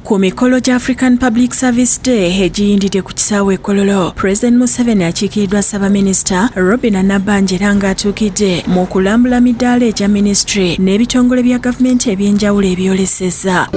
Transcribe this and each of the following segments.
Ku mikolo gya African Public Service Day egiyindidde ku kisaawe e Kololo, President Museveni akiikiddwa Ssaabaminisita Robinah Nabbanja ng'atuukidde mu kulambula midaala egya ministry n'ebitongole bya gavumenti eby'enjawulo ebyolesezza.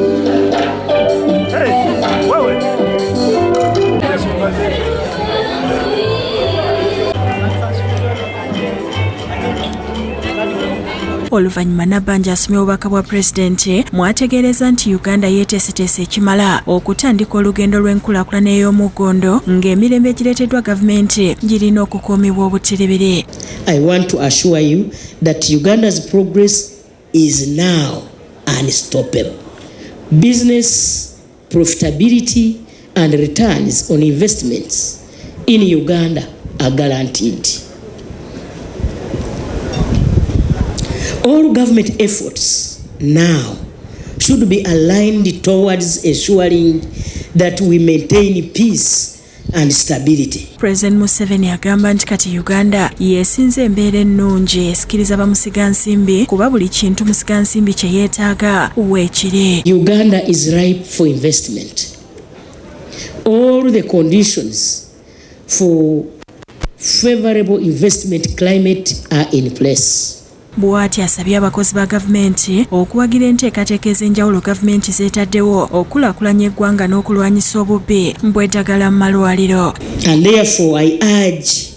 Oluvannyuma Nabbanja asomye obubaka bwa Pulezidenti mwategeereza nti Uganda yeeteeseteese ekimala okutandika olugendo lw'enkulaakulana ey'omuggondo ng'emirembe egireeteddwa gavumenti girina okukuumibwa obutiribiri. I want to assure you that Uganda's progress is now unstoppable. Business profitability and returns on investments in Uganda are guaranteed. All government efforts now should be aligned towards ensuring that we maintain peace and stability. President Museveni agamba nti kati Uganda yeesinze embeera ennungi esikiriza bamusigansimbi kuba buli kintu musigansimbi kye yeetaaga weekiri. Uganda is ripe for investment. All the conditions for favorable investment climate are in place. Bw'ati asabye abakozi ba gavumenti okuwagira enteekateeka ez'enjawulo gavumenti zeetaddewo okulaakulanya eggwanga n'okulwanyisa obubbi bw'eddagala mu malwaliro. And therefore I urge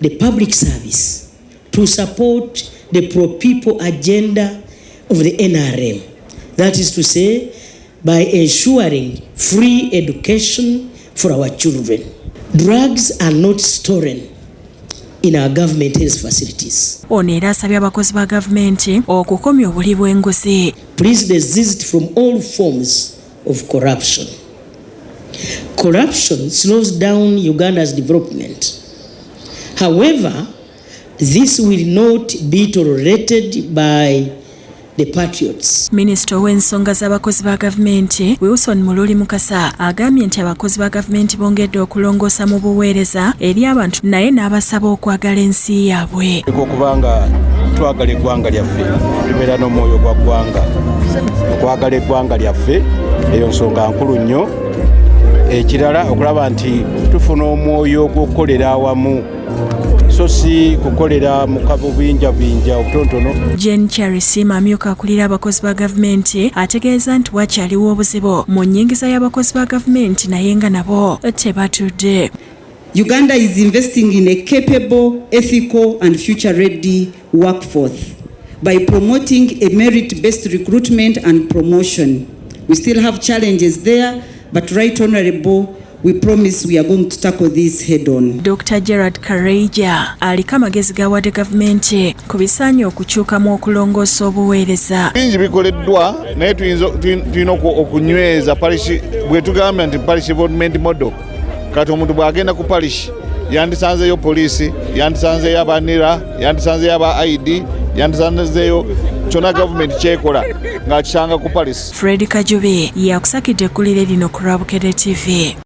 the public service to support the pro-people agenda of the NRM. That is to say, by ensuring free education for our children. Drugs are not stolen in our government health facilities. Ono era asabye abakozi ba gavumenti okukomya obuli bw'enguzi. Please desist from all forms of corruption. Corruption slows down Uganda's development. However, this will not be tolerated by the patriots. Minisita w'ensonga z'abakozi ba gavumenti Wilson Mululi Mukasa agambye nti abakozi ba gavumenti bongedde okulongoosa mu buweereza eri abantu naye n'abasaba okwagala ensi yaabwe. Okubanga twagala eggwanga lyaffe tubeera n'omwoyo gwa ggwanga okwagala eggwanga lyaffe eyo nsonga nkulu nnyo. Ekirala okulaba nti tufuna omwoyo gw'okukolera awamu so si kukolera mu kabubinjabinja obutontono. Jen Charisima amyuka akulira abakozi ba gavumenti ategeeza nti wakyaliwo obuzibu mu nnyingiza y'abakozi ba gavumenti naye nga nabo tebatudde. Uganda is investing in a capable, ethical and future-ready workforce by promoting a merit-based recruitment and promotion. We still have challenges there, but Right Honourable, we promise we are going to tackle this head on. Dr. Gerard Kareija aliko amagezi gawadde gavumenti ku bisaanye okukyukamu okulongoosa obuweereza. Bingi bikoleddwa naye tulina okunyweza parish bwe tugambye nti parish involvement model. Kati omuntu bw'agenda ku parish yandisanzeyo poliisi, yandisanzeyo abanira, yandisanzeyo aba ID, yandisanzeyo kyonna gavumenti kyekola ng'akisanga ku parish. Fred Kajubi yakusakidde eggulire lino ku Bukedde TV.